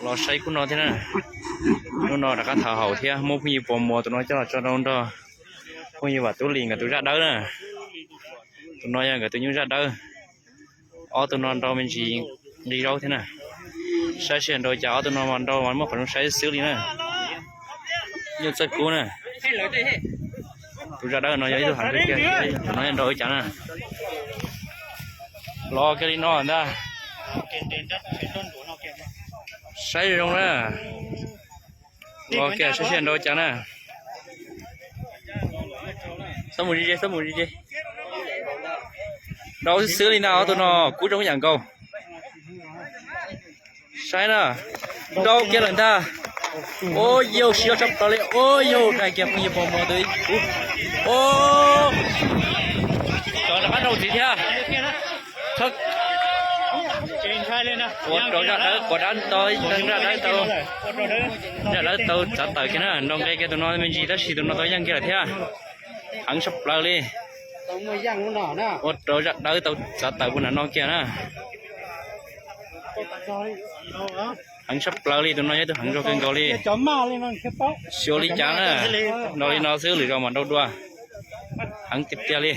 Los saib khub no thiab na. Hnub no rov qab thawb haum thiab muab phooj ywg Pov Muas tus no coj los tso rau nrog phooj ywg Vam Tub Lis nkawd tus zaj dawb na. Tus no yog nkawd tus nyuj zaj dawb. Ob tug no nrau me ntsis nqi zaub thiab na. Saib seb nrau cas, ob tug no mas nrau mas muaj qhov zoo saib xwb li na. Nyuj txawj kub na. Tus zaj dawb no yog ib tug heev tiag tiag, tus no yog nrau li cas na. Los kiag li no ntag. Saib zoo na. Los kiag saib seb nrau cas na. Txhob mus ze ze, txhob mus ze ze. Nrau xwb xwb li ntag, ob tug no kub zoo yam nkaus. Saib na, nrau kiag lawm ntag. Ua yau siab tshaj plaws li, ua yau, dai kiag phooj ywg Pov Muas tus ub. Tsov rov qab nrau ntxiv thiab. Ua rau zaj dawb quav dab ntau, zaj dawb tau, zaj dawb tau txav tawm kiag na, nrau nqe kiag tus no me ntsis tab sis tus no tau yeej kiag lawm thiab. Heev tshaj plaws li. Ua rau zaj dawb tau txav tawm puag nram no kiag na. Heev tshaj plaws li, tus no yog ib tug heev zog kawg nkaus li. Xyov li cas na, nrau li no xwb lwm zaus mam nrau dua. Heev tiag tiag li.